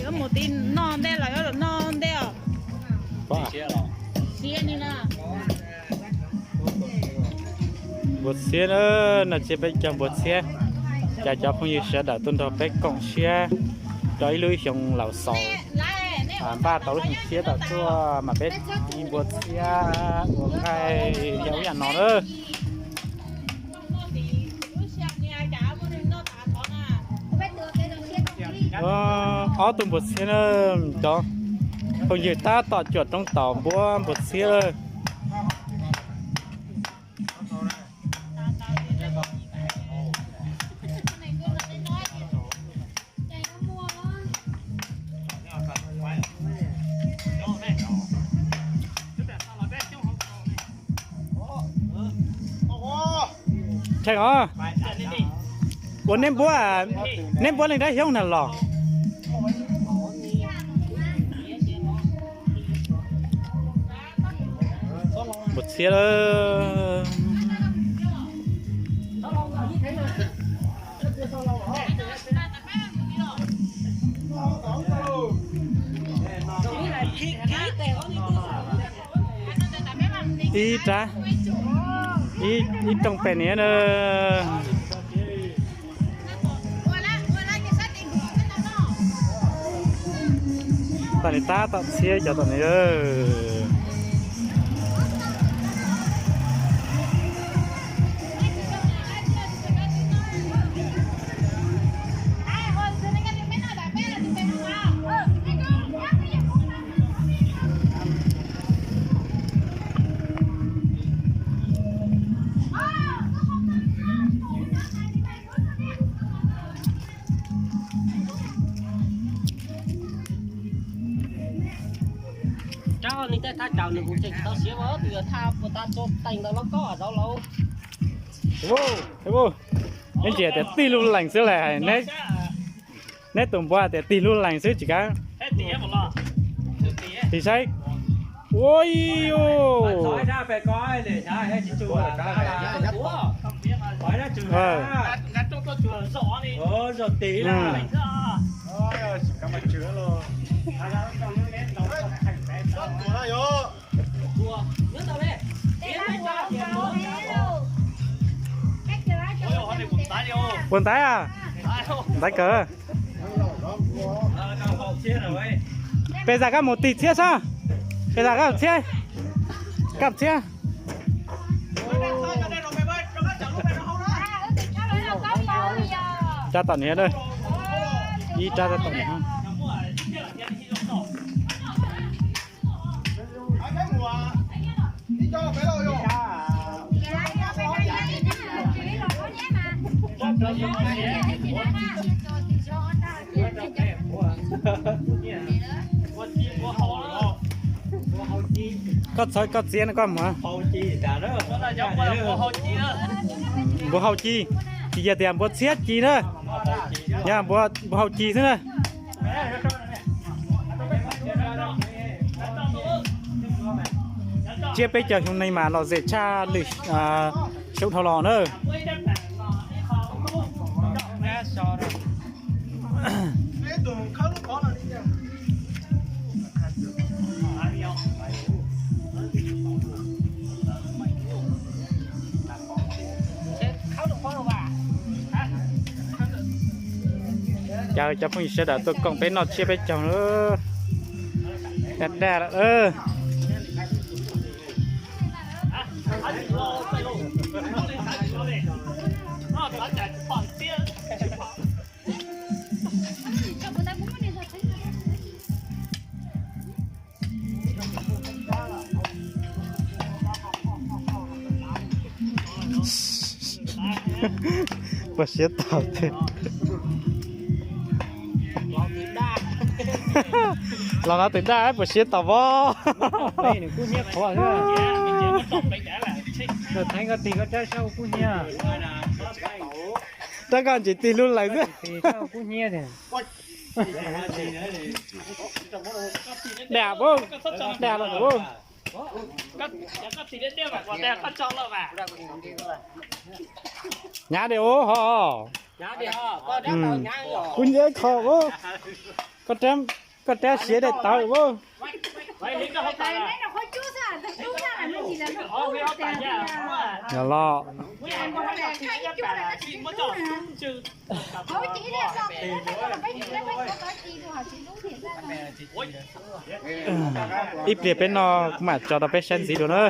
Yuav mus ti noj ntej los yuav los noj ntej os. Npua txiab na, no cia peb cog npua txiab. Cas cov phooj ywg sawv daws tuaj nrog peb koom siab rau ib lub xyoo laus xaus, npaj tau lub xyoo tshiab tawm tuaj mas peb ci npua txiab ua nqaij yam ub yam no na. Ob tug npua txiab na, cov phooj ywg tab tom cuam roob taus npuab npua txiab lawm. Tsheej os, ua neb npuab, neb npuab leej dab xyoob na los? Npua txiab lawm. Ib rab, ib rooj pem niam na. Tom niam tab tom txhiab cov tom niam. Rab neeg tej thaj caum nws kuv tseem tsis tau siav, tus yuav thaj puas tag tso tees ntawd los koj zaub lauj. Neb ntsia tias tig lub lees xwb las, neb tus npua tias tig lub lees xwb tsis kav. Tig saib. Ua yu. Puas ntaiv a? Ntaiv kawg. Pes zam koj mus tig txhiab sab. Pes zam koj txhiab. Koj txhiab. Rab tom niam, ib rab tom niam. Koj txhawb koj txiab no koj mus. Npua hau ci, tsis yog tias npua txhiab ci na, yog npua hau ci xwb na. Tsiab peb caug xyoo neeg mas lom zem tshaj lwm xyoo dhau los na. Caw cov phooj ywg sawv daws tuaj koom peb noj tsiab peb caug. Daj daj lawm. Puas siab tau tiag. Los no tus daj puas siab tau pob. Rab koj ntsis tig lub lees xwb. Dam, dam los. Nyab di ub ho. Kuv nyiam kho ub. Koj rab, koj rab siav daim tawv ua. Yog los. Ib pliag peb no kuv mam tso rau peb saib ntxiv dua na.